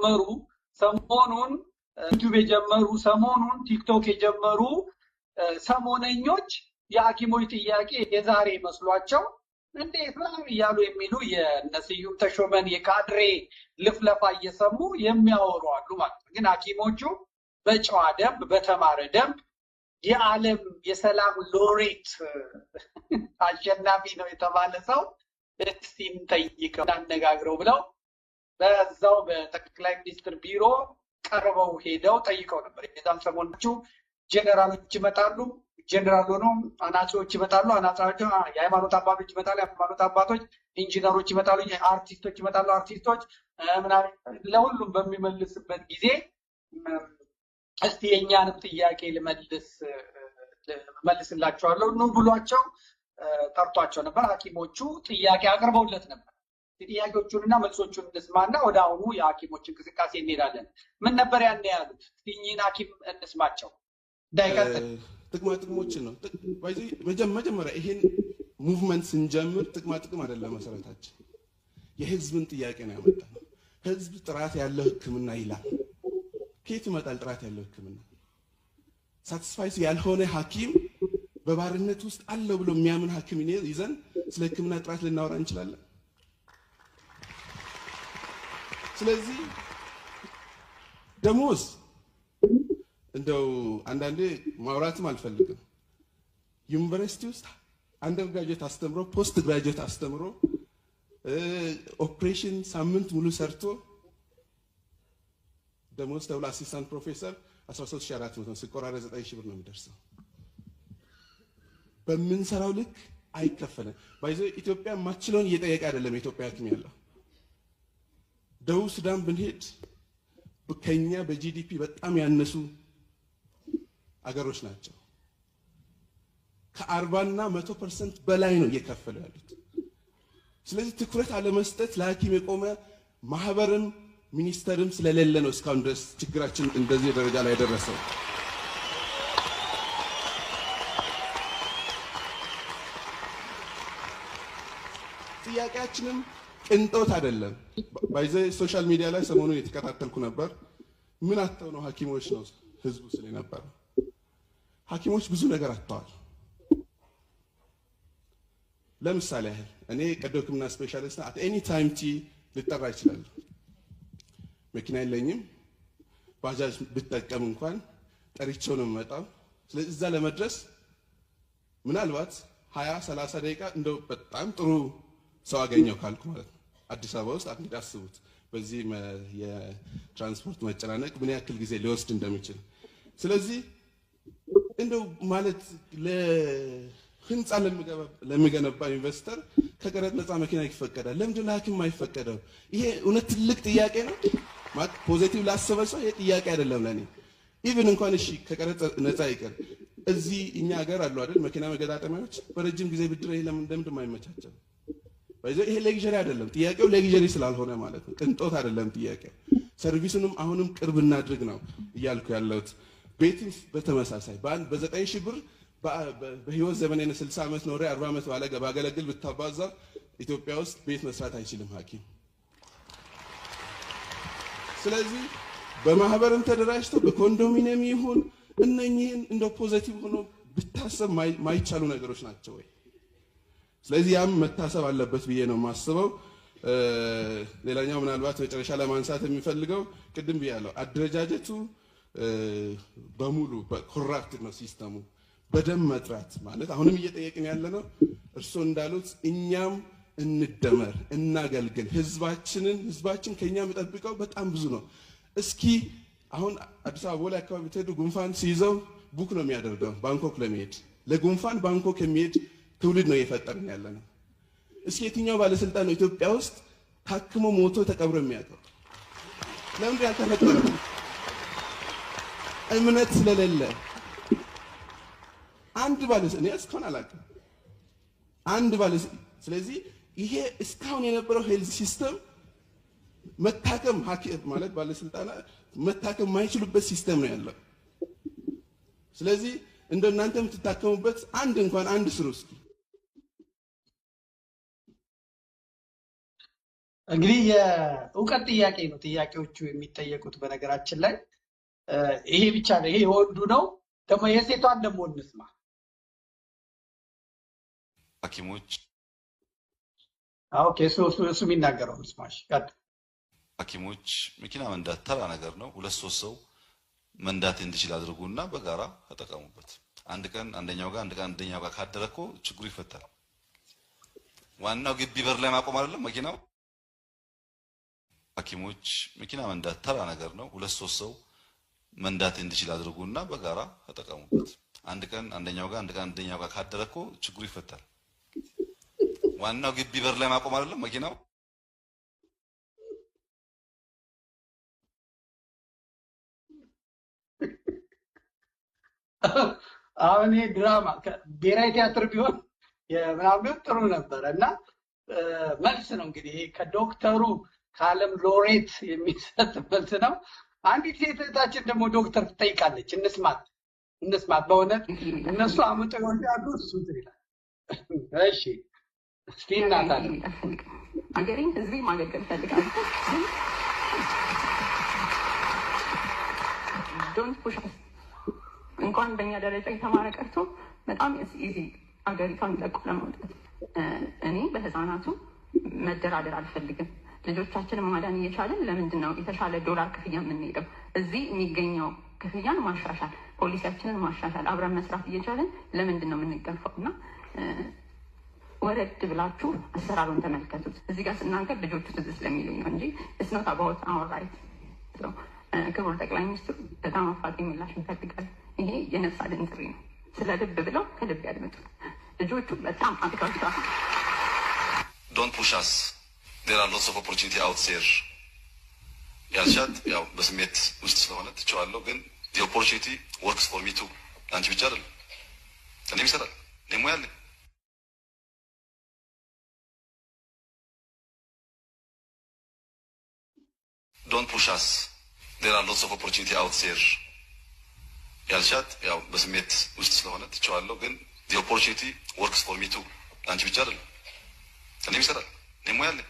የጀመሩ፣ ሰሞኑን ዩቲዩብ የጀመሩ፣ ሰሞኑን ቲክቶክ የጀመሩ ሰሞነኞች የሐኪሞች ጥያቄ የዛሬ መስሏቸው እንዴት ምናምን እያሉ የሚሉ የነስዩም ተሾመን የካድሬ ልፍለፋ እየሰሙ የሚያወሩ አሉ ማለት ነው። ግን ሐኪሞቹ በጨዋ ደንብ፣ በተማረ ደንብ፣ የዓለም የሰላም ሎሬት አሸናፊ ነው የተባለ ሰው እስቲ እንጠይቀው፣ እናነጋግረው ብለው በዛው በጠቅላይ ሚኒስትር ቢሮ ቀርበው ሄደው ጠይቀው ነበር። የዛን ሰሞኖቹ ጄኔራሎች ይመጣሉ፣ ጄኔራል ሆኖ አናጺዎች ይመጣሉ፣ አናጺዎች፣ የሃይማኖት አባቶች ይመጣሉ፣ የሃይማኖት አባቶች፣ ኢንጂነሮች ይመጣሉ፣ አርቲስቶች ይመጣሉ፣ አርቲስቶች ምናምን፣ ለሁሉም በሚመልስበት ጊዜ እስቲ የእኛንም ጥያቄ ልመልስ መልስላቸዋለሁ ኑ ብሏቸው ጠርቷቸው ነበር። ሐኪሞቹ ጥያቄ አቅርበውለት ነበር። ጥያቄዎቹንና መልሶቹን እንስማና ወደ አሁኑ የሐኪሞች እንቅስቃሴ እንሄዳለን። ምን ነበር ያን ያሉት? እስቲ እኚህን ሐኪም እንስማቸው። እንዳይቀጥል ጥቅማ ጥቅሞችን ነው። መጀመሪያ ይሄን movement ስንጀምር ጥቅማ ጥቅም አይደለም መሰረታችን፣ የህዝብን ጥያቄ ነው ያመጣነው። ህዝብ ጥራት ያለው ሕክምና ይላል። ከየት ይመጣል ጥራት ያለው ሕክምና? Satisfy ያልሆነ ሐኪም፣ በባርነት ውስጥ አለው ብሎ የሚያምን ሐኪም ይዘን ስለ ሕክምና ጥራት ልናወራ እንችላለን? ስለዚህ ደሞዝ እንደው አንዳንዴ ማውራትም አልፈልግም። ዩኒቨርሲቲ ውስጥ undergraduate አስተምሮ፣ postgraduate አስተምሮ፣ ኦፕሬሽን ሳምንት ሙሉ ሰርቶ ደሞዝ ተብሎ assistant professor 13,400 ነው። ሲቆራረጥ 9,000 ብር ነው የሚደርሰው። በምንሰራው ልክ አይከፈለም። By the way ኢትዮጵያ ማትችለውን እየጠየቀ አይደለም የኢትዮጵያ ሐኪም ያለው። ደቡብ ሱዳን ብንሄድ ከኛ በ GDP በጣም ያነሱ አገሮች ናቸው። ከ40ና 100% በላይ ነው እየከፈሉ ያሉት። ስለዚህ ትኩረት አለመስጠት፣ ለሐኪም የቆመ ማህበርም ሚኒስተርም ስለሌለ ነው እስካሁን ድረስ ችግራችን እንደዚህ ደረጃ ላይ የደረሰው። ጥያቄያችንም ቅንጦት አይደለም። By the way social media ላይ ሰሞኑን የተከታተልኩ ነበር። ምን አጥተው ነው ሐኪሞች ነው ህዝቡ ስለ ነበር። ሐኪሞች ብዙ ነገር አጥተዋል። ለምሳሌ ያህል እኔ ቀዶ ሕክምና specialist፣ at any time ቲ ልጠራ እችላለሁ። መኪና የለኝም። ባጃጅ ብጠቀም እንኳን ጠሪቸው ነው የምመጣው። ስለዚህ እዛ ለመድረስ ምናልባት 20 30 ደቂቃ እንደው በጣም ጥሩ ሰው አገኘው ካልኩ ማለት ነው። አዲስ አበባ ውስጥ እንግዲህ አስቡት በዚህ የትራንስፖርት መጨናነቅ ምን ያክል ጊዜ ሊወስድ እንደሚችል። ስለዚህ እንደው ማለት ለህንፃ ለሚገነባ investor ከቀረጥ ነፃ መኪና ይፈቀዳል። ለምንድን ለሐኪም የማይፈቀደው? ይሄ እውነት ትልቅ ጥያቄ ነው። ማለት positive ላሰበ ሰው ይሄ ጥያቄ አይደለም ለኔ። Even እንኳን እሺ ከቀረጥ ነፃ ይቅር፣ እዚህ እኛ ሀገር አሉ አይደል መኪና መገጣጠሚያዎች፣ በረጅም ጊዜ ብድር፣ ይሄ ለምን ለምንድን የማይመቻቸው? By the way ይሄ luxury አይደለም ጥያቄው፣ luxury ስላልሆነ ማለት ነው። ቅንጦት አይደለም ጥያቄው። Service ኡንም አሁንም ቅርብ እናድርግ ነው እያልኩ ያለሁት። ቤትም በተመሳሳይ በአንድ በ9,000 ብር በህይወት ዘመን 60 ዓመት ኖሬ 40 ዓመት ባገለግል ብታባዛ ኢትዮጵያ ውስጥ ቤት መስራት አይችልም ሐኪም። ስለዚህ በማህበርም ተደራጅቶ በኮንዶሚኒየም ይሁን እነኚህን እንደ positive ሆኖ ብታሰብ ማይቻሉ ነገሮች ናቸው ወይ? ስለዚህ ያም መታሰብ አለበት ብዬ ነው የማስበው። ሌላኛው ምናልባት መጨረሻ ለማንሳት የሚፈልገው ቅድም ብያለሁ፣ አደረጃጀቱ በሙሉ corrupt ነው system ኡ። በደንብ መጥራት ማለት አሁንም እየጠየቅን ያለ ነው። እርስዎ እንዳሉት እኛም እንደመር፣ እናገልግል ህዝባችንን። ህዝባችን ከኛ የሚጠብቀው በጣም ብዙ ነው። እስኪ አሁን አዲስ አበባ ቦሌ አካባቢ ብትሄዱ ጉንፋን ሲይዘው book ነው የሚያደርገው ባንኮክ ለመሄድ። ለጉንፋን ባንኮክ የሚሄድ ትውልድ ነው እየፈጠርን ያለ ነው። እስኪ የትኛው ባለስልጣን ነው ኢትዮጵያ ውስጥ ታክሞ ሞቶ ተቀብሮ የሚያውቀው? ለምንድን ያልተፈጠረው? እምነት ስለሌለ። አንድ ባለ እኔ እስካሁን አላውቅም። አንድ ባለ ስለዚህ ይሄ እስካሁን የነበረው health system መታከም ሐኪም ማለት ባለስልጣናት መታከም የማይችሉበት system ነው ያለው። ስለዚህ እንደ እናንተ የምትታከሙበት አንድ እንኳን አንድ ስሩ እስኪ። እንግዲህ የእውቀት ጥያቄ ነው ጥያቄዎቹ የሚጠየቁት። በነገራችን ላይ ይሄ ብቻ ነው፣ ይሄ የወንዱ ነው። ደግሞ የሴቷን ደግሞ እንስማ። ሐኪሞች okay፣ እሱ የሚናገረው እንስማሽ። ሐኪሞች መኪና መንዳት ተራ ነገር ነው። ሁለት ሶስት ሰው መንዳት እንዲችል አድርጉና በጋራ ተጠቀሙበት። አንድ ቀን አንደኛው ጋር አንድ ቀን አንደኛው ጋር ካደረ እኮ ችግሩ ይፈታል። ዋናው ግቢ በር ላይ ማቆም አይደለም መኪናው። ሐኪሞች መኪና መንዳት ተራ ነገር ነው። ሁለት ሶስት ሰው መንዳት እንዲችል አድርጉና በጋራ ተጠቀሙበት። አንድ ቀን አንደኛው ጋር አንድ ቀን አንደኛው ጋር ካደረ እኮ ችግሩ ይፈታል። ዋናው ግቢ በር ላይ ማቆም አይደለም መኪናው። አሁን ይሄ ድራማ ብሔራዊ ቲያትር ቢሆን የምናምን ጥሩ ነበር። እና መልስ ነው እንግዲህ ከዶክተሩ ከዓለም ሎሬት የሚሰጥ መልስ ነው። አንዲት ሴት እህታችን ደግሞ ዶክተር ትጠይቃለች። እንስማት እንስማት። በእውነት እነሱ አምጠው ይወልዳሉ፣ እሱ እንትን ይላል። እሺ እስቲ እናታለን። ሀገሬን ህዝቤ ማገልገል እፈልጋለሁ። Don't push us። እንኳን በእኛ ደረጃ የተማረ ቀርቶ በጣም easy አገሪቷን ለቆ ለመውጣት። እኔ በህፃናቱ መደራደር አልፈልግም። ልጆቻችንን ማዳን እየቻለን ለምንድን ነው የተሻለ ዶላር ክፍያ የምንሄደው? እዚህ የሚገኘው ክፍያን ማሻሻል፣ ፖሊሲያችንን ማሻሻል፣ አብረን መስራት እየቻለን ለምንድን ነው የምንገፋው? እና ወረድ ብላችሁ አሰራሩን ተመልከቱት። እዚህ ጋር ስናገር ልጆቹ ትዝ ስለሚሉኝ ነው እንጂ it's not about our right። ክቡር ጠቅላይ ሚኒስትሩ በጣም አፋጣኝ ምላሽ እንፈልጋለን። ይሄ የነፍስ አድን ጥሪ ነው። ስለ ልብ ብለው ከልብ ያድምጡ። ልጆቹ በጣም አጥቃቸዋል። Don't push us, there are lots of opportunity out there ያልሻት ያው በስሜት ውስጥ ስለሆነ ትቼዋለሁ። ግን the opportunity works for me too። ለአንቺ ብቻ አይደለም፣ እኔም ይሰራል። እኔም ሙያ አለኝ። Don't push us, there are lots of opportunity out there ያልሻት ያው በስሜት ውስጥ ስለሆነ ትቼዋለሁ። ግን the opportunity works for me too። ለአንቺ ብቻ አይደለም፣ እኔም ይሰራል። እኔም ሙያ አለኝ።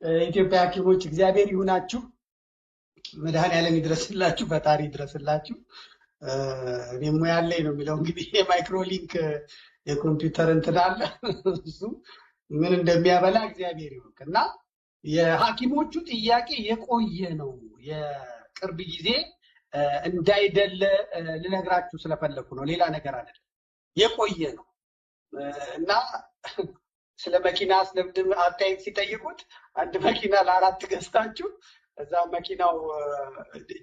የኢትዮጵያ ሐኪሞች እግዚአብሔር ይሁናችሁ፣ መድኃኔዓለም ይድረስላችሁ፣ ፈጣሪ ይድረስላችሁ። እኔም ሙያ አለኝ ነው የሚለው። እንግዲህ የማይክሮሊንክ የኮምፒውተር እንትን አለ፣ እሱ ምን እንደሚያበላ እግዚአብሔር ይወቅ። እና የሐኪሞቹ ጥያቄ የቆየ ነው፣ የቅርብ ጊዜ እንዳይደለ ልነግራችሁ ስለፈለኩ ነው። ሌላ ነገር አይደለም፣ የቆየ ነው። እና ስለ መኪና ስለምድም አስተያየት ሲጠይቁት አንድ መኪና ለአራት ገዝታችሁ እዛ መኪናው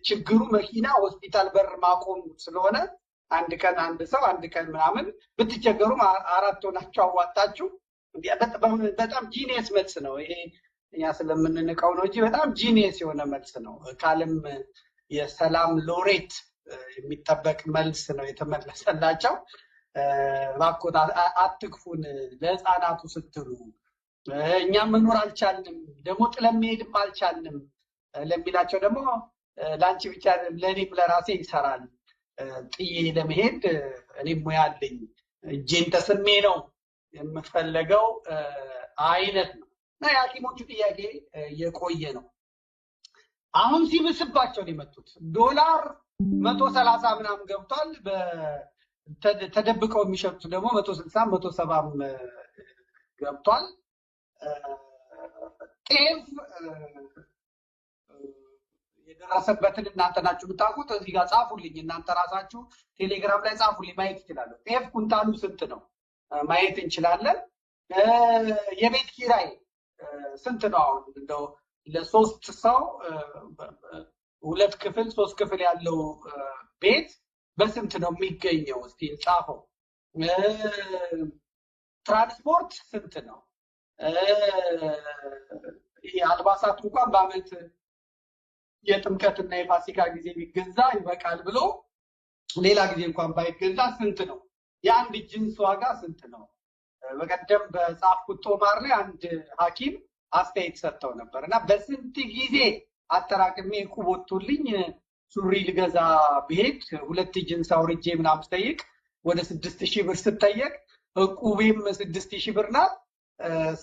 ችግሩ መኪና ሆስፒታል በር ማቆም ስለሆነ አንድ ቀን አንድ ሰው አንድ ቀን ምናምን ብትቸገሩም አራት ሆናችሁ አዋጣችሁ። በጣም genius መልስ ነው ይሄ። እኛ ስለምንንቀው ነው እንጂ በጣም genius የሆነ መልስ ነው። ከዓለም የሰላም ሎሬት የሚጠበቅ መልስ ነው የተመለሰላቸው። እባክዎት አትግፉን ለህፃናቱ ስትሉ፣ እኛም መኖር አልቻልንም፣ ደግሞ ጥለን መሄድም አልቻልንም ለሚላቸው ደግሞ ለአንቺ ብቻ ለእኔም ለራሴ ይሰራል። ጥዬ ለመሄድ እኔም ሙያ አለኝ፣ እጄን ተስሜ ነው የምፈለገው አይነት ነው። እና የሐኪሞቹ ጥያቄ የቆየ ነው። አሁን ሲብስባቸው ነው የመጡት። ዶላር 130 ምናምን ገብቷል። ተደብቀው የሚሸጡት ደግሞ 160 170 ገብቷል። ጤፍ የደረሰበትን እናንተ ናችሁ የምታውቁት። እዚህ ጋር ጻፉልኝ፣ እናንተ ራሳችሁ ቴሌግራም ላይ ጻፉልኝ፣ ማየት ይችላሉ። ጤፍ ኩንታሉ ስንት ነው ማየት እንችላለን። የቤት ኪራይ ስንት ነው? አሁን እንደው ለሶስት ሰው ሁለት ክፍል ሶስት ክፍል ያለው ቤት በስንት ነው የሚገኘው? እስቲ ጻፈው። ትራንስፖርት ስንት ነው? ይሄ አልባሳት እንኳን በአመት የጥምቀትና የፋሲካ ጊዜ ቢገዛ ይበቃል ብሎ ሌላ ጊዜ እንኳን ባይገዛ ስንት ነው? የአንድ ጅንስ ዋጋ ስንት ነው? በቀደም በጻፍኩት ጦማር ላይ አንድ ሐኪም አስተያየት ሰጥተው ነበር እና በስንት ጊዜ አጠራቅሜ ዕቁብ ወጥቶልኝ ሱሪ ልገዛ ብሄድ ሁለት ጅንስ አውርጄ ምናምን ስጠይቅ ወደ 6000 ብር ስጠየቅ ዕቁቤም 6000 ብር ናት።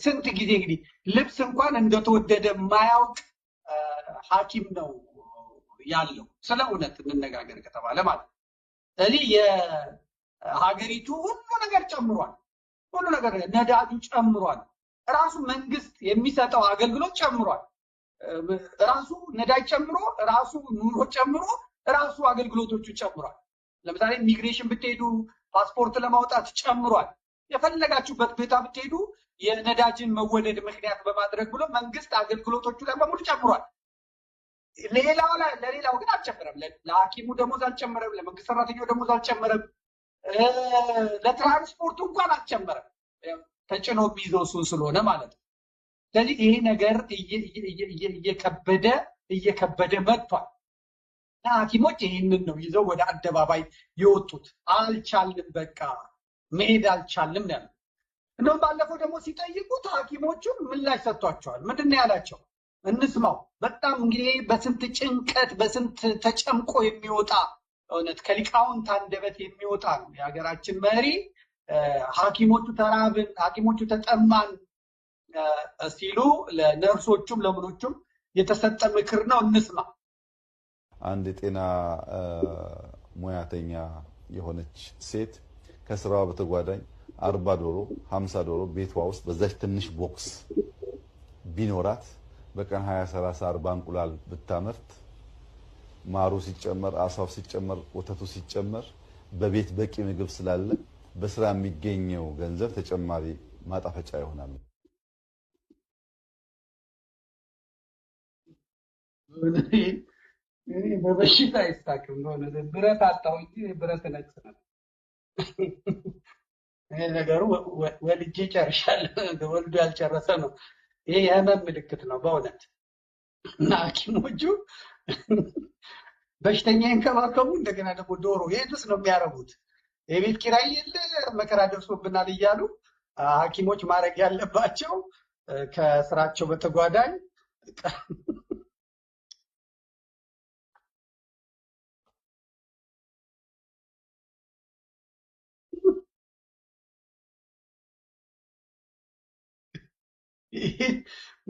ስንት ጊዜ እንግዲህ ልብስ እንኳን እንደተወደደ ማያውቅ ሐኪም ነው ያለው፣ ስለ እውነት እንነጋገር ከተባለ ማለት ነው። ስለዚህ የሀገሪቱ ሁሉ ነገር ጨምሯል። ሁሉ ነገር ነዳጁ ጨምሯል። ራሱ መንግስት የሚሰጠው አገልግሎት ጨምሯል። ራሱ ነዳጅ ጨምሮ፣ ራሱ ኑሮ ጨምሮ፣ ራሱ አገልግሎቶቹ ጨምሯል። ለምሳሌ ኢሚግሬሽን ብትሄዱ ፓስፖርት ለማውጣት ጨምሯል። የፈለጋችሁበት ቦታ ብትሄዱ የነዳጅን መወደድ ምክንያት በማድረግ ብሎ መንግስት አገልግሎቶቹ ላይ በሙሉ ጨምሯል። ሌላው ላይ ለሌላው ግን አልጨመረም። ለሐኪሙ ደሞዝ አልጨመረም፣ ለመንግስት ሰራተኛው ደሞዝ አልጨመረም፣ ለትራንስፖርቱ እንኳን አልጨመረም። ተጭኖ የሚይዘው እሱን ስለሆነ ማለት ነው። ስለዚህ ይሄ ነገር እየከበደ እየከበደ መጥቷል። እና ሐኪሞች ይህንን ነው ይዘው ወደ አደባባይ የወጡት። አልቻልንም፣ በቃ መሄድ አልቻልንም ነው ያሉት። እንደውም ባለፈው ደግሞ ሲጠይቁት ሐኪሞቹን ምላሽ ሰጥቷቸዋል። ምንድን ነው ያላቸው? እንስማው። በጣም እንግዲህ በስንት ጭንቀት በስንት ተጨምቆ የሚወጣ እውነት ከሊቃውንት አንደበት የሚወጣ ነው። የሀገራችን መሪ ሐኪሞቹ ተራብን፣ ሐኪሞቹ ተጠማን ሲሉ ለነርሶቹም ለምኖቹም የተሰጠ ምክር ነው። እንስማ። አንድ የጤና ሙያተኛ የሆነች ሴት ከስራዋ በተጓዳኝ 40 ዶሮ 50 ዶሮ ቤቷ ውስጥ በዛች ትንሽ box ቢኖራት በቀን 20 30 40 እንቁላል ብታመርት ማሩ ሲጨመር፣ አሳው ሲጨመር፣ ወተቱ ሲጨመር በቤት በቂ ምግብ ስላለ በስራ የሚገኘው ገንዘብ ተጨማሪ ማጣፈጫ ይሆናል። እኔ በበሽታ አይሳቅም። ብረት አጣሁ እንጂ ብረት ነቅስ ነው። ይሄ ነገሩ ወልጄ ጨርሻለሁ። ወልዶ ያልጨረሰ ነው። ይሄ የህመም ምልክት ነው በእውነት። እና ሐኪሞቹ በሽተኛ ይንከባከቡ፣ እንደገና ደግሞ ዶሮ የቱስ ነው የሚያረቡት? የቤት ኪራይ የለ መከራ ደርሶብናል እያሉ ሐኪሞች ማድረግ ያለባቸው ከስራቸው በተጓዳኝ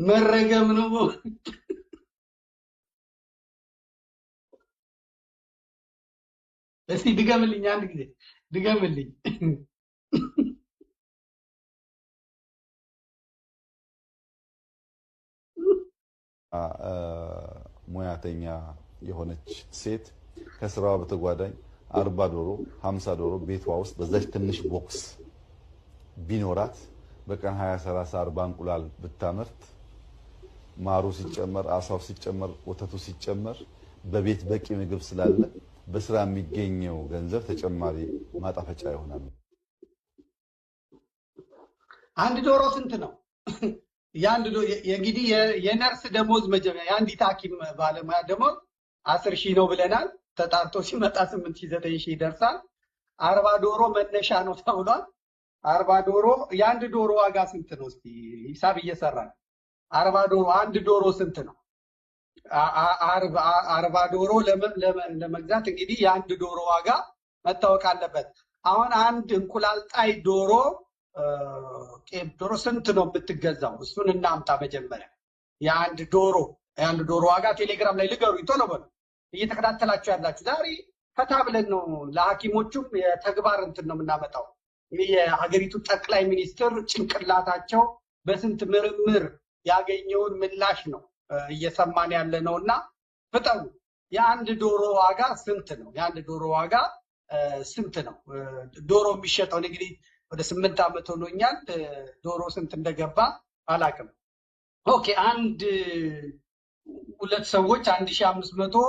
መረገም ነው። እስቲ ድገምልኝ፣ አንድ ጊዜ ድገምልኝ። ሙያተኛ የሆነች ሴት ከስራዋ በተጓዳኝ 40 ዶሮ 50 ዶሮ ቤቷ ውስጥ በዛች ትንሽ box ቢኖራት በቀን 20 30 40 እንቁላል ብታመርት ማሩ ሲጨመር፣ አሳው ሲጨመር፣ ወተቱ ሲጨመር በቤት በቂ ምግብ ስላለ በስራ የሚገኘው ገንዘብ ተጨማሪ ማጣፈጫ ይሆናል። አንድ ዶሮ ስንት ነው? የአንድ ዶሮ እንግዲህ የነርስ ደሞዝ መጀመሪያ የአንዲት ሐኪም ባለሙያ ደሞዝ 10,000 ነው ብለናል። ተጣርቶ ሲመጣ 8,000 9,000 ይደርሳል። 40 ዶሮ መነሻ ነው ተብሏል። 40 ዶሮ የአንድ ዶሮ ዋጋ ስንት ነው? እስቲ ሂሳብ እየሰራን 40 ዶሮ አንድ ዶሮ ስንት ነው? 40 ዶሮ ለመግዛት እንግዲህ የአንድ ዶሮ ዋጋ መታወቅ አለበት። አሁን አንድ እንቁላል ጣይ ዶሮ ቄብ ዶሮ ስንት ነው የምትገዛው? እሱን እናምጣ መጀመሪያ። የአንድ ዶሮ ዋጋ ቴሌግራም ላይ ልገሩኝ ቶሎ በሉ። እየተከታተላችሁ ያላችሁ ዛሬ ፈታ ብለን ነው ለሐኪሞቹም የተግባር እንትን ነው የምናመጣው። የሀገሪቱ ጠቅላይ ሚኒስትር ጭንቅላታቸው በስንት ምርምር ያገኘውን ምላሽ ነው እየሰማን ያለ ነውና ፍጠኑ። የአንድ ዶሮ ዋጋ ስንት ነው? የአንድ ዶሮ ዋጋ ስንት ነው? ዶሮ የሚሸጠው እንግዲህ ወደ 8 ዓመት ሆኖኛል። ዶሮ ስንት እንደገባ አላውቅም። okay አንድ ሁለት ሰዎች 1500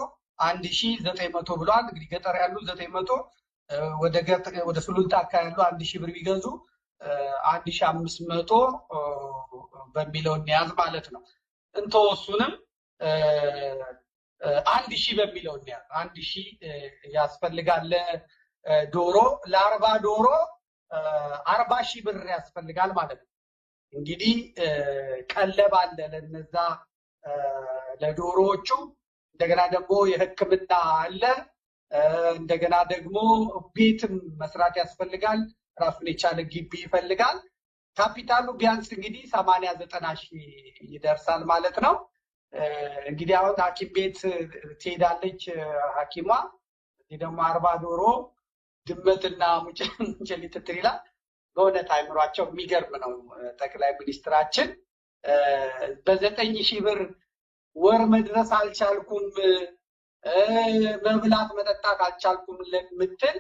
1900 ብለዋል። እንግዲህ ገጠር ያሉ 900 ወደ ሱሉልታ አካባቢ ያሉ 1000 ብር ቢገዙ 1500 በሚለው እንያዝ ማለት ነው። እንተወሱንም 1000 በሚለው እንያዝ። 1000 ያስፈልጋል ዶሮ ለ40 ዶሮ 40000 ብር ያስፈልጋል ማለት ነው። እንግዲህ ቀለብ አለ ለነዛ ለዶሮዎቹ፣ እንደገና ደግሞ የሕክምና አለ። እንደገና ደግሞ ቤትም መስራት ያስፈልጋል። ራሱን የቻለ ግቢ ይፈልጋል። ካፒታሉ ቢያንስ እንግዲህ 80 90 ሺህ ይደርሳል ማለት ነው። እንግዲህ አሁን ሐኪም ቤት ትሄዳለች ሐኪሟ፣ እዚህ ደግሞ 40 ዶሮ ድመትና ሙጨሊት ትሪላ። በእውነት አይምሯቸው የሚገርም ነው። ጠቅላይ ሚኒስትራችን በ9,000 ብር ወር መድረስ አልቻልኩም፣ መብላት መጠጣት አልቻልኩም ለምትል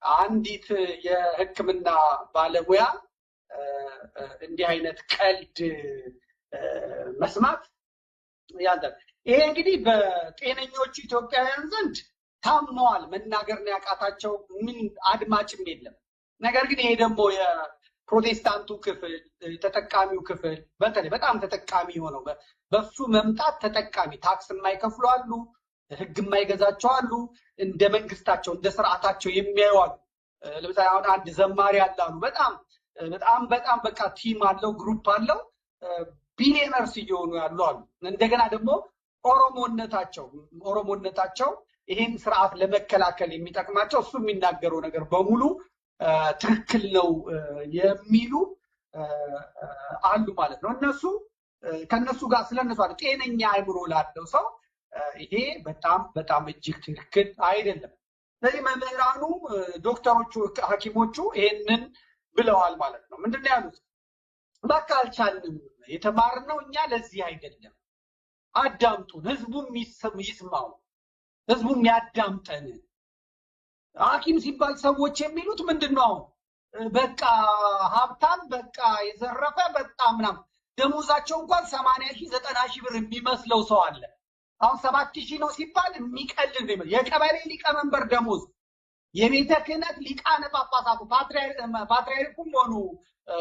አንዲት የሕክምና ባለሙያ እንዲህ አይነት ቀልድ መስማት ያንዳል። ይሄ እንግዲህ በጤነኞቹ ኢትዮጵያውያን ዘንድ ታመዋል፣ መናገር ነው ያቃታቸው፣ ምን አድማጭም የለም። ነገር ግን ይሄ ደግሞ የፕሮቴስታንቱ ክፍል ተጠቃሚው ክፍል በተለይ በጣም ተጠቃሚ ሆነው በሱ መምጣት ተጠቃሚ ታክስ የማይከፍሉ አሉ፣ ህግ የማይገዛቸው አሉ፣ እንደ መንግስታቸው እንደ ስርዓታቸው የሚያዩ አሉ። ለምሳሌ አሁን አንድ ዘማሪ አለ አሉ፣ በጣም በጣም በጣም በቃ team አለው፣ group አለው፣ billionaires እየሆኑ ያሉ አሉ። እንደገና ደግሞ ኦሮሞነታቸው ይሄን ስርዓት ለመከላከል የሚጠቅማቸው እሱ የሚናገረው ነገር በሙሉ ትክክል ነው የሚሉ አሉ ማለት ነው። እነሱ ከነሱ ጋር ስለነሱ አለ ጤነኛ አይምሮ ላለው ሰው ይሄ በጣም በጣም እጅግ ትክክል አይደለም። ስለዚህ መምህራኑ፣ ዶክተሮቹ፣ ሐኪሞቹ ይሄንን ብለዋል ማለት ነው። ምንድነው ያሉት? በቃ አልቻልንም፣ የተማርነው እኛ ለዚህ አይደለም፣ አዳምጡን፣ ህዝቡም ይስማው፣ ህዝቡም ያዳምጠን። ሐኪም ሲባል ሰዎች የሚሉት ምንድነው? በቃ ሀብታም፣ በቃ የዘረፈ፣ በጣም ምናምን ደሞዛቸው እንኳን 80 ሺህ 90 ሺህ ብር የሚመስለው ሰው አለ። አሁን 7,000 ነው ሲባል የሚቀልል ነው። የቀበሌ ሊቀመንበር ደሞዝ፣ የቤተ ክህነት ሊቃነ ጳጳሳቱ ፓትርያርኩም ሆኑ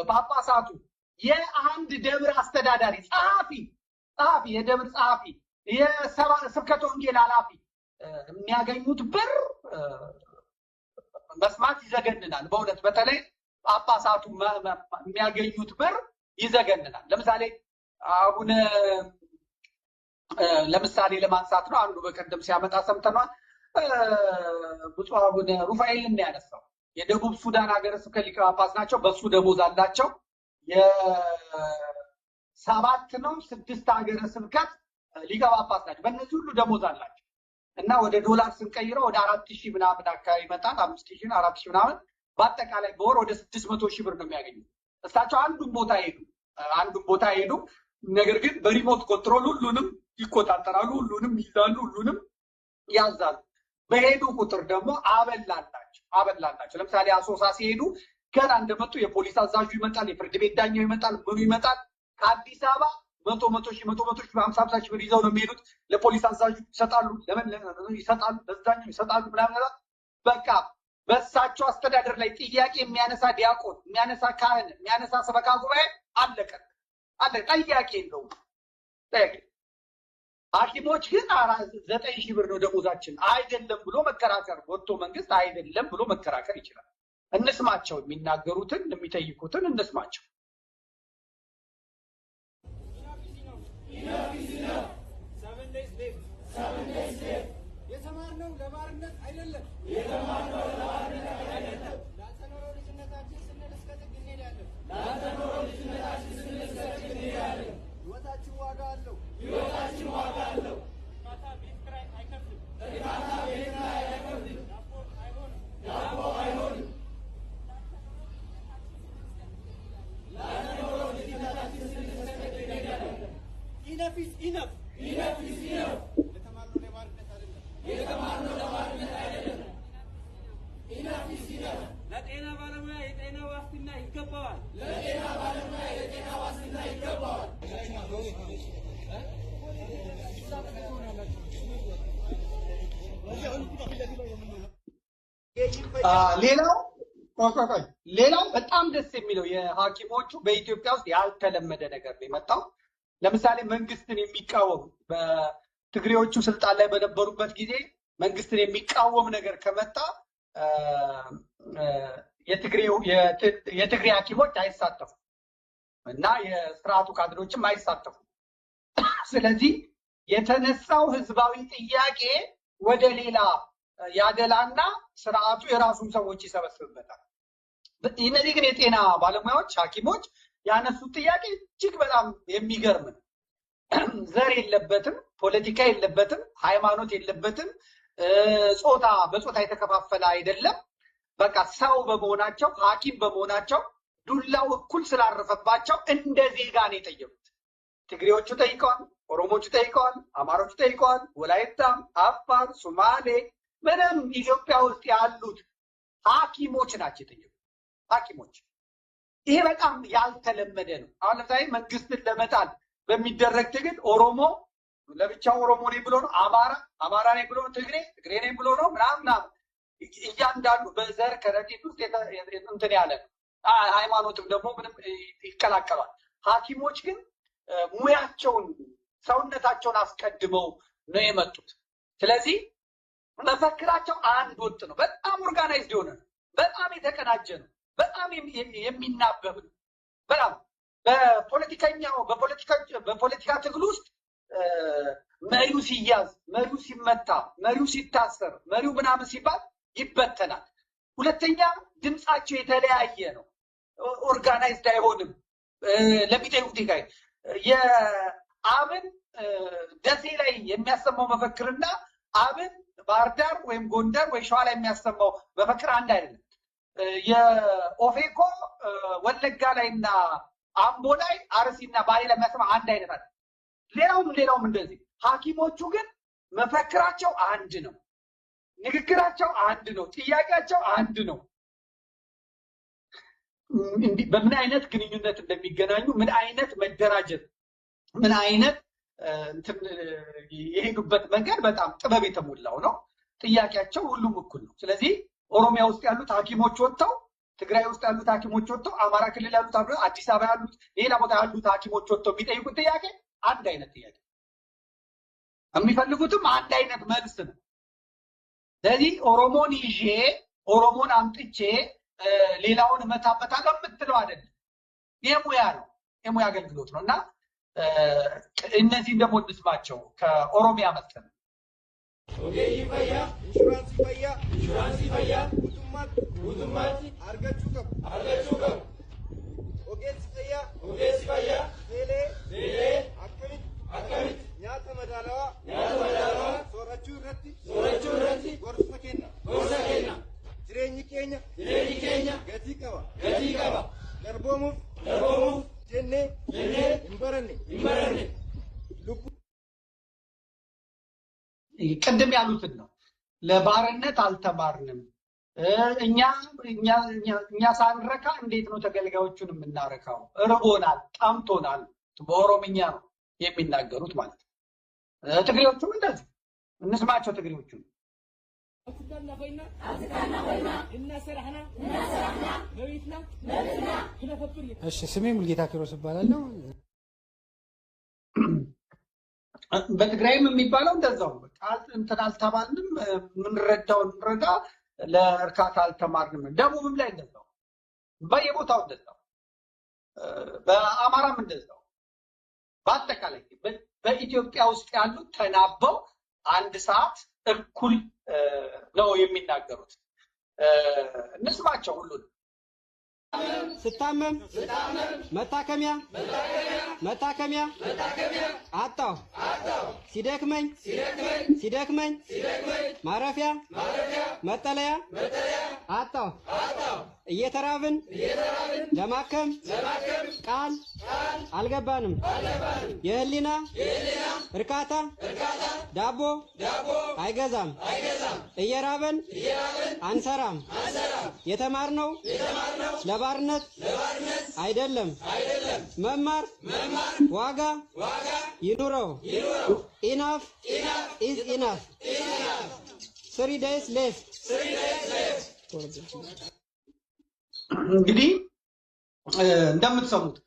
ጳጳሳቱ፣ የአንድ ደብር አስተዳዳሪ ጸሐፊ የደብር ጸሐፊ፣ የስብከተ ወንጌል ኃላፊ የሚያገኙት ብር መስማት ይዘገንናል። በእውነት በተለይ ጳጳሳቱ የሚያገኙት ብር ይዘገንናል። ለምሳሌ አቡነ ለምሳሌ ለማንሳት ነው፣ አንዱ በቀደም ሲያመጣ ሰምተናል። ብፁዕ አቡነ ሩፋኤልን ነው ያነሳው። የደቡብ ሱዳን ሀገረ ስብከት ሊቀ ጳጳስ ናቸው። በሱ ደሞዝ አላቸው። የ7 ነው 6 ሀገረ ስብከት ሊቀ ጳጳስ ናቸው። በእነዚህ ሁሉ ደሞዝ አላቸው እና ወደ ዶላር ስንቀይረው ወደ 4,000 ምናምን አካባቢ ይመጣል። 5,000 4,000 ምናምን በአጠቃላይ በወር ወደ 600,000 ብር ነው የሚያገኙት። እሳቸው አንዱን ቦታ ሄዱ። ነገር ግን በ remote control ሁሉንም ይቆጣጠራሉ፣ ሁሉንም ይይዛሉ፣ ሁሉንም ያዛሉ። በሄዱ ቁጥር ደግሞ አበላላቸው። ለምሳሌ አሶሳ ሲሄዱ ገና እንደመጡ የፖሊስ አዛዡ ይመጣል፣ የፍርድ ቤት ዳኛው ይመጣል፣ ምኑ ይመጣል። ከአዲስ አበባ 100 ሺህ 100 ሺህ 50 ሺህ ብር ይዘው ነው የሚሄዱት። ለፖሊስ አዛዡ ይሰጣሉ፣ ለምን ይሰጣሉ፣ ለዛኛው ይሰጣሉ ምናምን። በቃ በእሳቸው አስተዳደር ላይ ጥያቄ የሚያነሳ ዲያቆን፣ የሚያነሳ ካህን፣ የሚያነሳ ሰበካ ጉባኤ አለቀ አለ፣ ጥያቄ የለውም። ጥያቄ ሐኪሞች ግን 9,000 ብር ነው ደሞዛችን አይደለም ብሎ መከራከር፣ ወጥቶ መንግስት አይደለም ብሎ መከራከር ይችላል። እንስማቸው፣ የሚናገሩትን የሚጠይቁትን እንስማቸው። የተማርነው ለባርነት አይደለም። ላልተኖረው ልጅነታችን ስንል እስከ ጥግ እንሄዳለን። ሕይወታችን ዋጋ አለው። እርካታ ቤት ኪራይ አይከፍልም። ዳቦ አይሆንም። Enough is enough. የተማርነው ለባርነት አይደለም። ለጤና ባለሙያ የጤና ዋስትና ይገባዋል። ሌላው ሌላው በጣም ደስ የሚለው የሐኪሞቹ በኢትዮጵያ ውስጥ ያልተለመደ ነገር ነው የመጣው። ለምሳሌ መንግስትን የሚቃወም በትግሬዎቹ ስልጣን ላይ በነበሩበት ጊዜ መንግስትን የሚቃወም ነገር ከመጣ የትግሬ ሐኪሞች አይሳተፉም እና የስርዓቱ ካድሬዎችም አይሳተፉም። ስለዚህ የተነሳው ህዝባዊ ጥያቄ ወደ ሌላ ያደላና ስርዓቱ የራሱን ሰዎች ይሰበስብበታል። እነዚህ ግን የጤና ባለሙያዎች ሐኪሞች ያነሱት ጥያቄ እጅግ በጣም የሚገርም ነው። ዘር የለበትም፣ ፖለቲካ የለበትም፣ ሃይማኖት የለበትም፣ ጾታ በጾታ የተከፋፈለ አይደለም። በቃ ሰው በመሆናቸው ሐኪም በመሆናቸው ዱላው እኩል ስላረፈባቸው እንደ ዜጋ ነው የጠየቁት። ትግሬዎቹ ጠይቀዋል፣ ኦሮሞቹ ጠይቀዋል፣ አማሮቹ ጠይቀዋል፣ ወላይታም፣ አፋር፣ ሶማሌ ምንም ኢትዮጵያ ውስጥ ያሉት ሐኪሞች ናቸው የጠየቁት። ሐኪሞች ይሄ በጣም ያልተለመደ ነው። አሁን ለምሳሌ መንግስትን ለመጣል በሚደረግ ትግል ኦሮሞ ለብቻው ኦሮሞ ነኝ ብሎ ነው፣ አማራ አማራ ነኝ ብሎ ነው፣ ትግሬ ትግሬ ነኝ ብሎ ነው ምናምን እያንዳንዱ በዘር ከረጢት ውስጥ እንትን ያለ ነው። ሃይማኖትም ደግሞ ምንም ይቀላቀላል። ሐኪሞች ግን ሙያቸውን ሰውነታቸውን አስቀድመው ነው የመጡት። ስለዚህ መፈክራቸው አንድ ወጥ ነው። በጣም organized የሆነ ነው። በጣም የተቀናጀ ነው። በጣም የሚናበብ ነው። በጣም በፖለቲከኛው በፖለቲካ ትግል ውስጥ መሪው ሲያዝ፣ መሪው ሲመታ፣ መሪው ሲታሰር፣ መሪው ምናምን ሲባል ይበተናል። ሁለተኛ ድምጻቸው የተለያየ ነው። organized አይሆንም። ለሚጠይቁት ይጋይ የአብን ደሴ ላይ የሚያሰማው መፈክርና አብን ባህር ዳር ወይም ጎንደር ወይ ሸዋ ላይ የሚያሰማው መፈክር አንድ አይደለም። የኦፌኮ ወለጋ ላይና አምቦ ላይ አርሲና ባሌ ላይ የሚያሰማው አንድ አይነት አይደለም። ሌላውም እንደዚህ። ሐኪሞቹ ግን መፈክራቸው አንድ ነው። ንግግራቸው አንድ ነው። ጥያቄያቸው አንድ ነው። በምን አይነት ግንኙነት እንደሚገናኙ፣ ምን አይነት መደራጀት፣ ምን አይነት እንትን የሄዱበት መንገድ በጣም ጥበብ የተሞላው ነው። ጥያቄያቸው ሁሉም እኩል ነው። ስለዚህ ኦሮሚያ ውስጥ ያሉት ሐኪሞች ወጥተው፣ ትግራይ ውስጥ ያሉት ሐኪሞች ወጥተው፣ አማራ ክልል ያሉት፣ አዲስ አበባ ያሉት፣ ሌላ ቦታ ያሉት ሐኪሞች ወጥተው የሚጠይቁት ጥያቄ አንድ አይነት ጥያቄ፣ የሚፈልጉትም አንድ አይነት መልስ ነው። ስለዚህ ኦሮሞን ይዤ ኦሮሞን አምጥቼ ሌላውን እመታበታለሁ የምትለው አይደለም። የሙያ ነው፣ የሙያ አገልግሎት ነው። እና እነዚህን ደግሞ እንስማቸው። ከኦሮሚያ መሰለኝ። Inshuraansii fayyaa guutummaatti argachuu qabu. Ogeessi fayyaa seelee akkamitti nyaata madaalawaa soorachuu irratti gorsa kenna. Jireenyi keenya gatii qaba. Garboomuuf jennee hin baranne. ቅድም ያሉትን ነው። ለባርነት አልተማርንም። እኛ እኛ እኛ ሳንረካ እንዴት ነው ተገልጋዮቹን የምናረካው? እርቦናል፣ ጠምቶናል። በኦሮምኛ ነው የሚናገሩት ማለት ነው። ትግሬዎቹም እንደዚህ እንስማቸው። ትግሬዎቹም እሺ፣ ስሜ ሙልጌታ ኪሮስ እባላለሁ። በትግራይም የሚባለው እንደዛው በቃ እንትን አልተባልንም፣ የምንረዳውን እንረዳ፣ ለእርካታ አልተማርንም። ደቡብም ላይ እንደዛው፣ በየቦታው እንደዛው፣ በአማራም እንደዛው። በአጠቃላይ በኢትዮጵያ ውስጥ ያሉት ተናበው አንድ ሰዓት እኩል ነው የሚናገሩት። እንስማቸው ሁሉን። ስታመም መታከሚያ አጣሁ። ሲደክመኝ ማረፊያ መጠለያ አጣሁ። እየተራብን ለማከም ቃል አልገባንም። የህሊና እርካታ ዳቦ አይገዛም። እየራበን አንሰራም። የተማርነው ለባርነት አይደለም። መማር ዋጋ ይኑረው። Enough is enough። 3 days left። እንግዲህ እንደምትሰሙት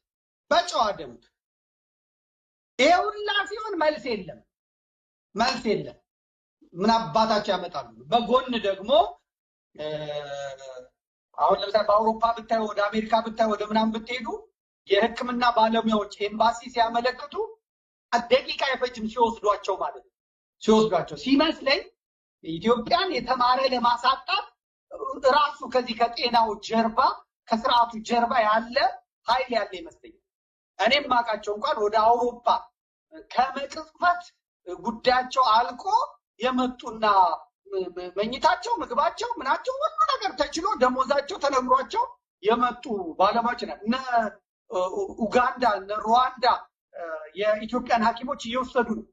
በጨዋ ደንብ ይሄ ሁላ ሲሆን መልስ የለም፣ መልስ የለም። ምን አባታቸው ያመጣሉ? በጎን ደግሞ አሁን ለምሳሌ በአውሮፓ ብታዩ፣ ወደ አሜሪካ ብታዩ፣ ወደ ምናምን ብትሄዱ የሕክምና ባለሙያዎች ኤምባሲ ሲያመለክቱ ደቂቃ አይፈጅም ሲወስዷቸው ማለት ነው። ሲወስዷቸው ሲመስለኝ ኢትዮጵያን የተማረ ለማሳጣት ራሱ ከዚህ ከጤናው ጀርባ ከስርዓቱ ጀርባ ያለ ኃይል ያለ ይመስለኛል። እኔም ማቃቸው እንኳን ወደ አውሮፓ ከመቅጽበት ጉዳያቸው አልቆ የመጡና መኝታቸው ምግባቸው ምናቸው ሁሉ ነገር ተችሎ ደሞዛቸው ተነግሯቸው የመጡ ባለሙያዎች ናቸው። እነ ኡጋንዳ እነ ሩዋንዳ የኢትዮጵያን ሐኪሞች እየወሰዱ ነው።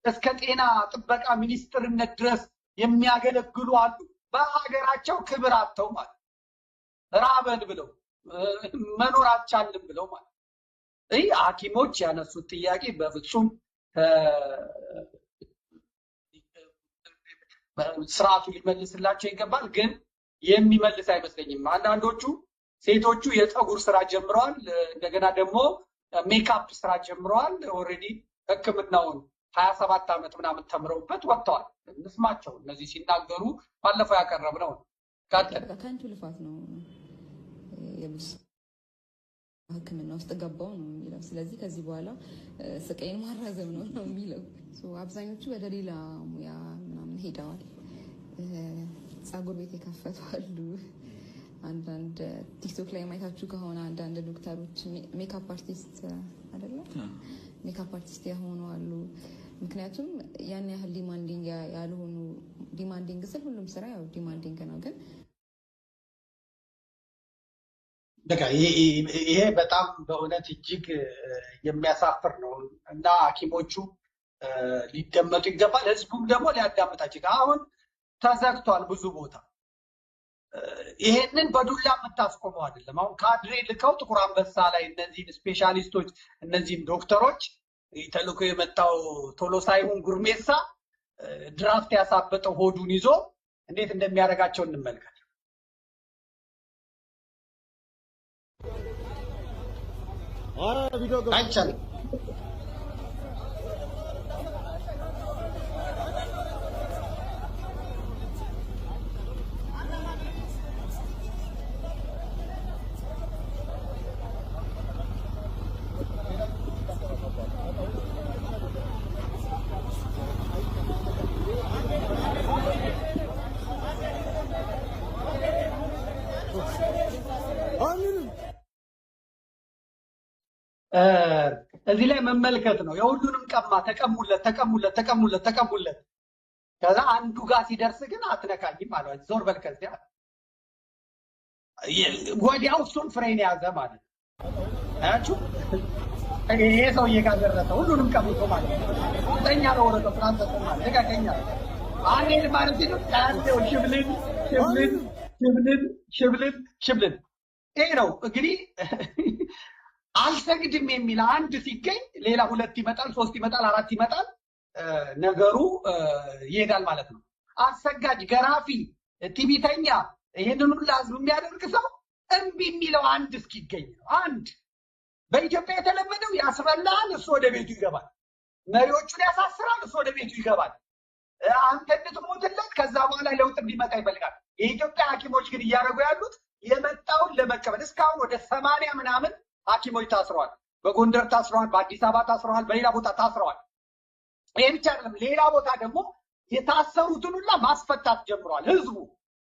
እስከ ጤና ጥበቃ ሚኒስትርነት ድረስ የሚያገለግሉ አሉ። በሀገራቸው ክብር አጥተው ማለት ራበን ብለው መኖር አልቻልንም ብለው ማለት። ይህ ሐኪሞች ያነሱት ጥያቄ በፍጹም ስርዓቱ ሊመልስላቸው ይገባል፣ ግን የሚመልስ አይመስለኝም። አንዳንዶቹ ሴቶቹ የፀጉር ስራ ጀምረዋል፣ እንደገና ደግሞ ሜካፕ ስራ ጀምረዋል። already ሕክምናውን 27 ዓመት ምናምን ተምረውበት ወጥተዋል። እንስማቸው እነዚህ ሲናገሩ ባለፈው ያቀረብነው ቀጥል። ከንቱ ልፋት ነው የብዙ ሕክምና ውስጥ ገባው ነው የሚለው። ስለዚህ ከዚህ በኋላ ስቃይን ማራዘም ነው የሚለው። አብዛኞቹ ወደ ሌላ ሙያ ምናምን ሄደዋል። ፀጉር ቤት የከፈቱ አሉ። አንዳንድ ቲክቶክ ላይ ማየታችሁ ከሆነ አንዳንድ ዶክተሮች makeup artist አይደለም makeup artist የሆኑ አሉ። ምክንያቱም ያን ያህል demanding ያልሆኑ፣ demanding ስል ሁሉም ስራ ያው demanding ነው ግን በቃ ይሄ በጣም በእውነት እጅግ የሚያሳፍር ነው እና ሐኪሞቹ ሊደመጡ ይገባል። ህዝቡም ደግሞ ሊያዳምጣቸው። አሁን ተዘግቷል ብዙ ቦታ። ይሄንን በዱላ የምታስቆመው አይደለም። አሁን ካድሬ ልከው ጥቁር አንበሳ ላይ እነዚህን ስፔሻሊስቶች እነዚህን ዶክተሮች ተልኮ የመጣው ቶሎሳ ይሁን ጉርሜሳ ድራፍት ያሳበጠው ሆዱን ይዞ እንዴት እንደሚያደርጋቸው እንመልከት። አይቻልም። እዚህ ላይ መመልከት ነው። የሁሉንም ቀማ፣ ተቀሙለት ተቀሙለት ተቀሙለት ተቀሙለት። ከዛ አንዱ ጋር ሲደርስ ግን አትነካኝም አለው። ዞር በል ከዚያ። ወዲያው እሱን ፍሬን ያዘ ማለት ነው። አያችሁ፣ ይሄ ሰውዬ ጋር ደረሰ። ሁሉንም ቀምቶ ማለት ነው። ጠኛ ነው ወረቀው ፍራንስ ማለት ልቀቀኝ አለ። አንዴ ማለት ሲሉ ቃለው ሽብልን ሽብልን ሽብልን ሽብልን ሽብልን። ይሄ ነው እንግዲህ አልሰግድም የሚል አንድ ሲገኝ ሌላ ሁለት ይመጣል፣ ሶስት ይመጣል፣ አራት ይመጣል። ነገሩ ይሄዳል ማለት ነው። አሰጋጅ፣ ገራፊ፣ ቲቢተኛ ይሄንን ሁሉ ህዝብ የሚያደርግ ሰው እምቢ የሚለው አንድ እስኪገኝ ነው። አንድ በኢትዮጵያ የተለመደው ያስበላል፣ እሱ ወደ ቤቱ ይገባል። መሪዎቹን ያሳስራል፣ እሱ ወደ ቤቱ ይገባል። አንተ እንድትሞትለት ከዛ በኋላ ለውጥ እንዲመጣ ይፈልጋል። የኢትዮጵያ ሐኪሞች ግን እያደረጉ ያሉት የመጣውን ለመቀበል እስካሁን ወደ 80 ምናምን ሐኪሞች ታስረዋል። በጎንደር ታስረዋል፣ በአዲስ አበባ ታስረዋል፣ በሌላ ቦታ ታስረዋል። ይሄ ብቻ አይደለም፣ ሌላ ቦታ ደግሞ የታሰሩትን ሁላ ማስፈታት ጀምረዋል።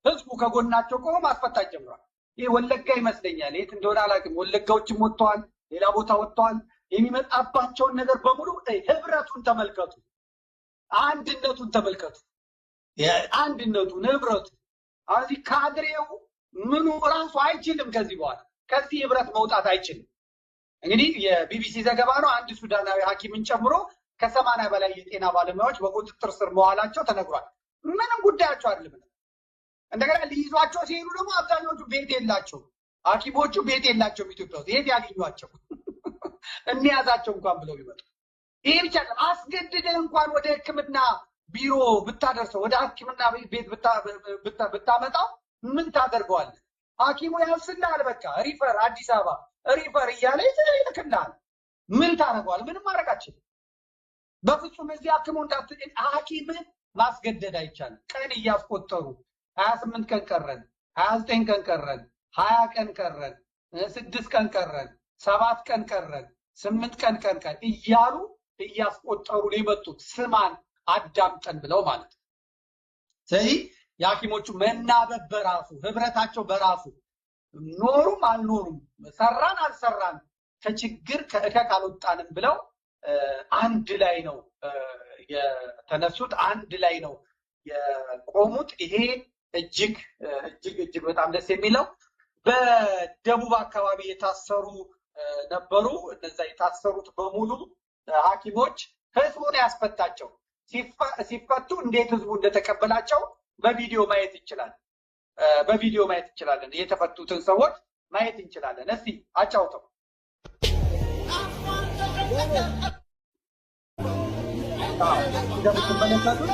ህዝቡ ከጎናቸው ቆሞ ማስፈታት ጀምረዋል። ይሄ ወለጋ ይመስለኛል፣ የት እንደሆነ አላውቅም። ወለጋዎችም ወጥተዋል፣ ሌላ ቦታ ወጥተዋል። የሚመጣባቸውን ነገር በሙሉ ህብረቱን ተመልከቱ፣ አንድነቱን ተመልከቱ። አንድነቱን ህብረቱ አዚ ካድሬው ምኑ ራሱ አይችልም ከዚህ በኋላ ከዚህ ህብረት መውጣት አይችልም። እንግዲህ የቢቢሲ ዘገባ ነው። አንድ ሱዳናዊ ሐኪምን ጨምሮ ከ80 በላይ የጤና ባለሙያዎች በቁጥጥር ስር መዋላቸው ተነግሯል። ምንም ጉዳያቸው አይደለም። እንደገና ሊይዟቸው ሲሄዱ ደግሞ አብዛኞቹ ቤት የላቸውም። ሐኪሞቹ ቤት የላቸውም። ኢትዮጵያ ውስጥ የት ያገኟቸው? እንያዛቸው እንኳን ብለው ቢመጡ። ይሄ ብቻ አይደለም፣ አስገድደህ እንኳን ወደ ሕክምና ቢሮ ብታደርሰው ወደ ሕክምና ቤት ብታመጣው ምን ታደርገዋለህ? ሐኪሙ ያፍስልሃል። በቃ refer አዲስ አበባ refer እያለ ይልክልሃል። ምን ታደርገዋለህ? ምንም ማድረግ አትችልም። በፍጹም እዚህ ሐኪሙ ሐኪምን ማስገደድ አይቻልም። ቀን እያስቆጠሩ 28 ቀን ቀረን፣ 29 ቀን ቀረን፣ 20 ቀን ቀረን፣ 6 ቀን ቀረን፣ 7 ቀን ቀረን፣ 8 ቀን ቀን እያሉ እያስቆጠሩ ነው የመጡት፣ ስማን አዳምጠን ብለው ማለት ነው። ስለዚህ የሐኪሞቹ መናበብ በራሱ ህብረታቸው በራሱ ኖሩም አልኖሩም ሰራን አልሰራን ከችግር ከእከክ አልወጣንም ብለው አንድ ላይ ነው የተነሱት፣ አንድ ላይ ነው የቆሙት። ይሄ እጅግ እጅግ እጅግ በጣም ደስ የሚለው። በደቡብ አካባቢ የታሰሩ ነበሩ። እነዛ የታሰሩት በሙሉ ሐኪሞች ህዝቡን ያስፈታቸው። ሲፈቱ እንዴት ህዝቡ እንደተቀበላቸው በቪዲዮ ማየት ይችላል። በቪዲዮ ማየት እንችላለን። የተፈቱትን ሰዎች ማየት እንችላለን። እስቲ አጫውተው። እንደምትመለከቱት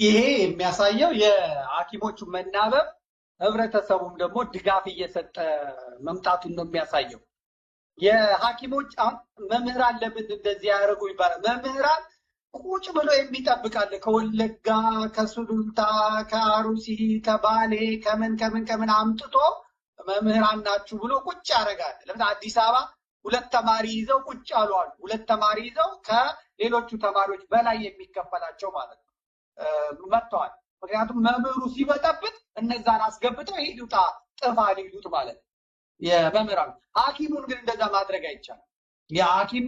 ይሄ የሚያሳየው የሐኪሞቹ መናበብ ህብረተሰቡም ደግሞ ድጋፍ እየሰጠ መምጣቱን ነው የሚያሳየው። የሐኪሞች መምህራን ለምን እንደዚህ ያደረጉ ይባላል። መምህራን ቁጭ ብሎ የሚጠብቃል። ከወለጋ፣ ከሱሉልታ፣ ከአሩሲ፣ ከባሌ ከምን ከምን ከምን አምጥቶ መምህራን ናችሁ ብሎ ቁጭ ያደርጋል። ለምሳሌ አዲስ አበባ 2 ተማሪ ይዘው ቁጭ አሉ። 2 ተማሪ ይዘው ከሌሎቹ ተማሪዎች በላይ የሚከፈላቸው ማለት ነው መጥተዋል። ምክንያቱም መምህሩ ሲበጠብጥ እነዛን አስገብተው ይሄዱታ ጥፋ ሊሉት ማለት ነው የመምህራን። ሐኪሙን ግን እንደዛ ማድረግ አይቻልም። የሐኪም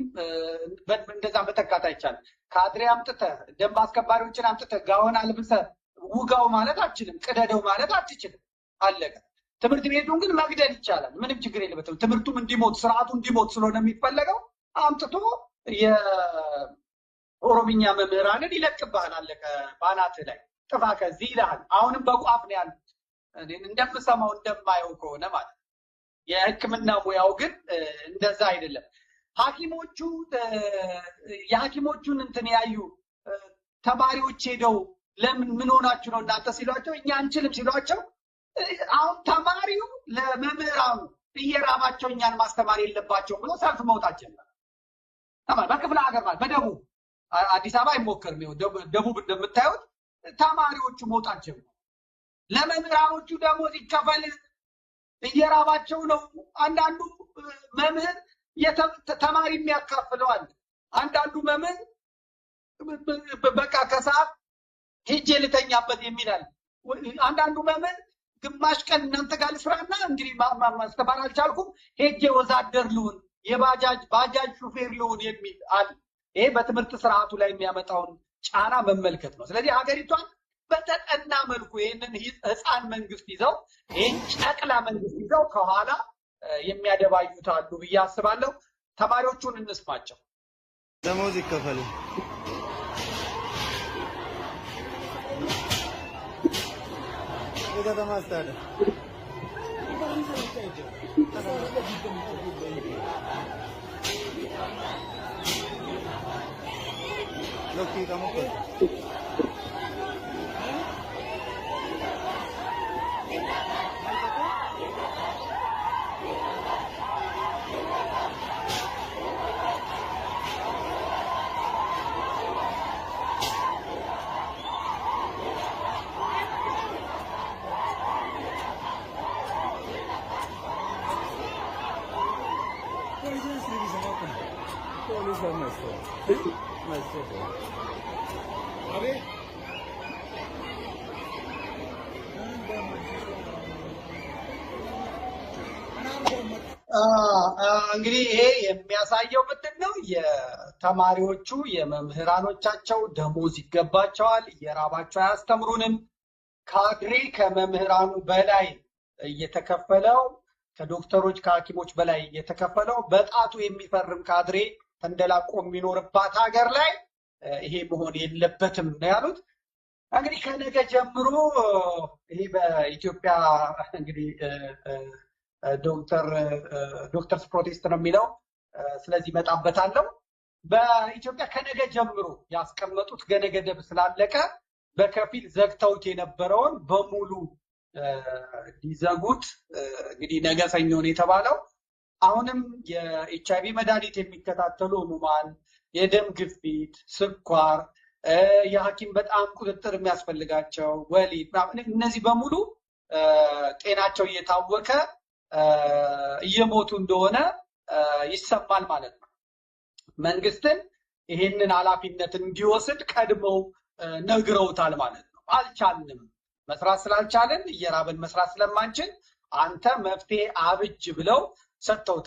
እንደዛ መተካት አይቻልም። ካድሬ አምጥተህ ደንብ አስከባሪዎችን አምጥተህ ጋውን አልብሰህ ውጋው ማለት አትችልም። ቅደደው ማለት አትችልም። አለቀ። ትምህርት ቤቱን ግን መግደል ይቻላል። ምንም ችግር የለበትም። ትምህርቱም እንዲሞት ስርዓቱ እንዲሞት ስለሆነ የሚፈለገው አምጥቶ የኦሮምኛ መምህራንን ይለቅብሃል። አለቀ። ባናትህ ላይ ጥፋ ከዚህ ይልሃል። አሁንም በቋፍ ነው ያሉት እንደምሰማው እንደማየው ከሆነ ማለት ነው። የሕክምና ሙያው ግን እንደዛ አይደለም። ሐኪሞቹ የሐኪሞቹን እንትን ያዩ ተማሪዎች ሄደው ለምን ምን ሆናችሁ ነው እናንተ ሲሏቸው እኛ አንችልም ሲሏቸው አሁን ተማሪው ለመምህራኑ እየራባቸው እኛን ማስተማር የለባቸውም ብሎ ሰልፍ መውጣት ጀመረ። ተማሪ በክፍለ ሀገር ማለት በደቡብ አዲስ አበባ አይሞከርም። ደቡብ እንደምታዩት ተማሪዎቹ መውጣት ጀመሩ። ለመምህራኖቹ ደሞዝ ይከፈል እየራባቸው ነው። አንዳንዱ መምህር ተማሪ የሚያካፍለው አለ። አንዳንዱ መምህር በቃ ከሰዓት ሄጄ ልተኛበት የሚል አለ። አንዳንዱ መምህር ግማሽ ቀን እናንተ ጋር ልስራና እንግዲህ ማስተማር አልቻልኩም ሄጄ ወዛደር ልሁን የባጃጅ ባጃጅ ሹፌር ልሁን የሚል አለ። ይሄ በትምህርት ስርዓቱ ላይ የሚያመጣውን ጫና መመልከት ነው። ስለዚህ ሀገሪቷን በተጠና መልኩ ይሄንን ህፃን መንግስት ይዘው ይሄን ጨቅላ መንግስት ይዘው ከኋላ የሚያደባዩት አሉ ብዬ አስባለሁ። ተማሪዎቹን እንስማቸው። ደሞዝ ይከፈል። የከተማ አስተዳደር እንግዲህ ይሄ የሚያሳየው ምንድነው? የተማሪዎቹ የመምህራኖቻቸው ደሞዝ ይገባቸዋል፣ እየራባቸው አያስተምሩንም። ካድሬ ከመምህራኑ በላይ እየተከፈለው፣ ከዶክተሮች ከሐኪሞች በላይ እየተከፈለው በጣቱ የሚፈርም ካድሬ ተንደላቆ የሚኖርባት ሀገር ላይ ይሄ መሆን የለበትም ነው ያሉት። እንግዲህ ከነገ ጀምሮ ይሄ በኢትዮጵያ እንግዲህ doctors protest ነው የሚለው፣ ስለዚህ እመጣበታለሁ። በኢትዮጵያ ከነገ ጀምሮ ያስቀመጡት ገነ ገደብ ስላለቀ በከፊል ዘግተውት የነበረውን በሙሉ ሊዘጉት እንግዲህ ነገ ሰኞ ነው የተባለው። አሁንም የኤችአይቪ መድኃኒት የሚከታተሉ ህሙማን፣ የደም ግፊት፣ ስኳር፣ የሐኪም በጣም ቁጥጥር የሚያስፈልጋቸው፣ ወሊድ፣ እነዚህ በሙሉ ጤናቸው እየታወከ እየሞቱ እንደሆነ ይሰማል ማለት ነው። መንግስትን ይሄንን ኃላፊነት እንዲወስድ ቀድመው ነግረውታል ማለት ነው። አልቻልንም፣ መስራት ስላልቻልን፣ እየራበን መስራት ስለማንችል አንተ መፍትሄ አብጅ ብለው ሰጥተውታል።